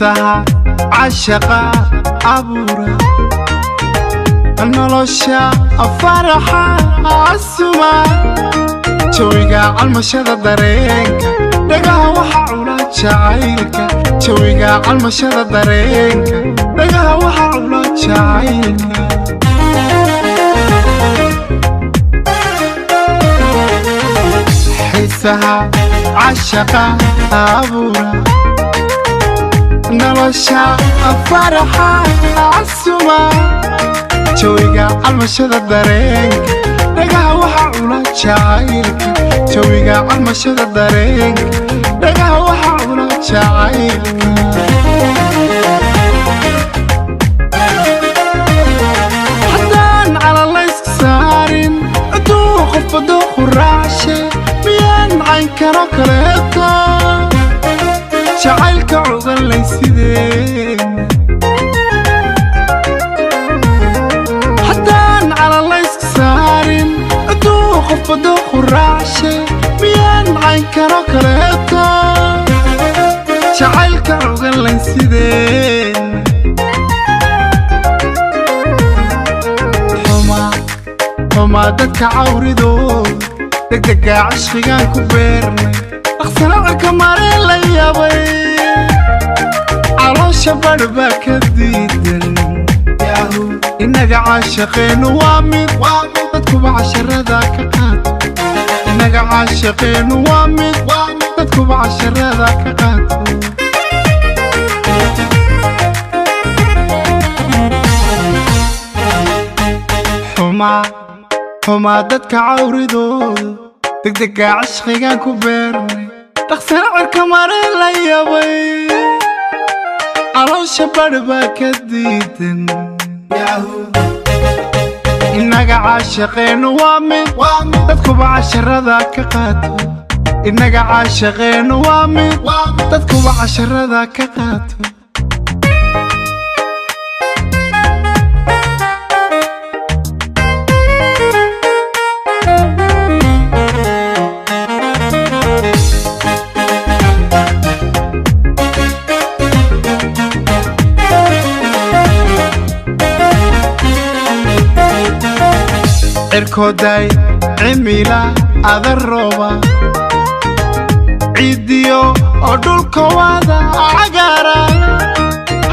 Xiisaha cashaqa abuura, nolosha faraxa casuma, jawiga calmashada dareenka, dhagaha waxa cula jacaylka. Jawiga calmashada dareenka, dhagaha waxa cula jacaylka. Xiisaha cashaqa abuura, nolosha faraxa casuma, jawiga calmashada dareenka, dhagaha waxa cula jacaylka. Jawiga calmashada dareenka, dhagaha waxa cula jacaylka. Haddaan calalayska saarin hadduu qofba dooqu raacshe, miyaan caynkano kaleeto jacaylka cuganlay sideen? Haddaan calalayska saarin hadduu qofba dooqu raacshe, miyaan caynkano kaleeto jacaylka cuganlay sideen? Xumaa dadka cawridooda, degdega cishqigaan ku beernay, dhaqsana cirka maree la yabay. Caloosha badh baa ka diidan, innaga caashaqeennu waa mid, dadkuba casharada ka qaato. Innaga caashaqeennu waa mid, dadkuba casharada ka qaato. Xumaa dadka cawridooda, degdega cishqigaan ku beernay, dhaqsana cirka maree la yabay. Caloosha badh baa ka diidan, innaga caashaqeennu waa mid, dadkuba casharada ka qaato. Innaga caashaqeennu waa mid, dadkuba casharada ka qaato. Cirkooday cimila ada rooba, ciiddiyo oo dhulka wada cagaara,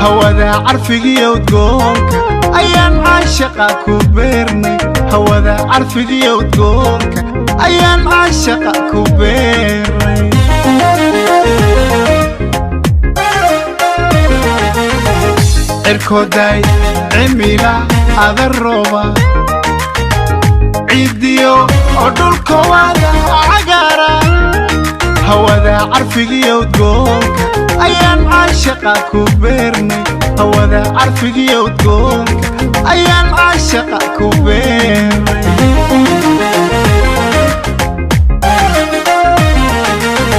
hawada carfigiyo udgoonka ayaan caashaqa ku beernay. Hawada carfigiyo udgoonka ayaan caashaqa ku beernay. Cirkooday cimila ada rooba, ciiddiyo oo dhulka wada cagaara, hawada carfigiyo udgoonka ayaan caashaqa ku beernay. Hawada carfigiyo udgoonka ayaan caashaqa ku beernay.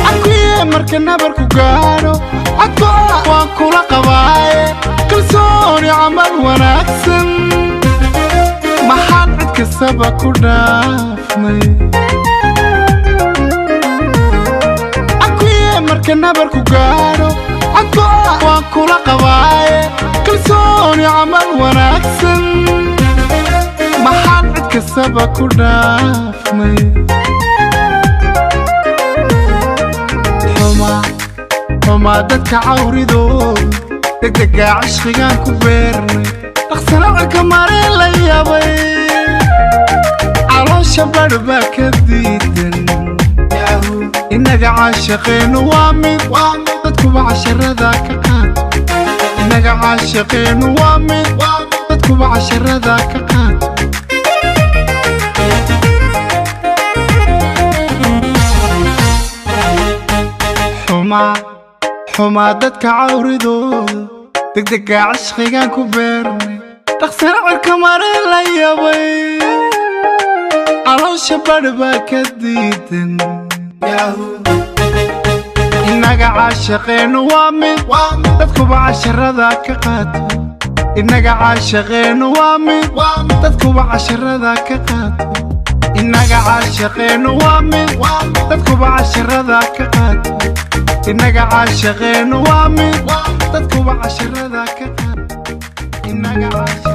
Cabkiye marka nabarku gaadho, cadko waan kula qabaaye, kalsooni camal wanaagsan maxaan cid kastaba ku dhaafnay? Cabkiye marka nabarku gaadho, cadko waan kula qabaaye, kalsooni camal wanaagsan maxaan cid kastaba ku dhaafnay? Xumaa dadka cawridooda, degdega cishqigaan ku beernay, dhaqsana cirka maree la yabay. Caloosha badh baa ka diidan, innaga caashaqeennu waa mid, dadkuba casharada ka qaato. Innaga caashaqeennu waa mid, dadkuba casharada ka qaato. Xumaa dadka cawridooda, degdega cishqigaan ku beernay, dhaqsana cirka maree la yabay. Caloosha badh baa ka diidan, innaga caashaqeennu waa mid, dadkuba casharada ka qaato. Innaga caashaqeennu waa mid, dadkuba casharada ka qaato. Innaga caashaqeennu waa mid, dadkuba casharada ka qaato. Innaga caashaqeennu waa mid. Dadkuba casharada ka qaat. Inaga caashaqeenu.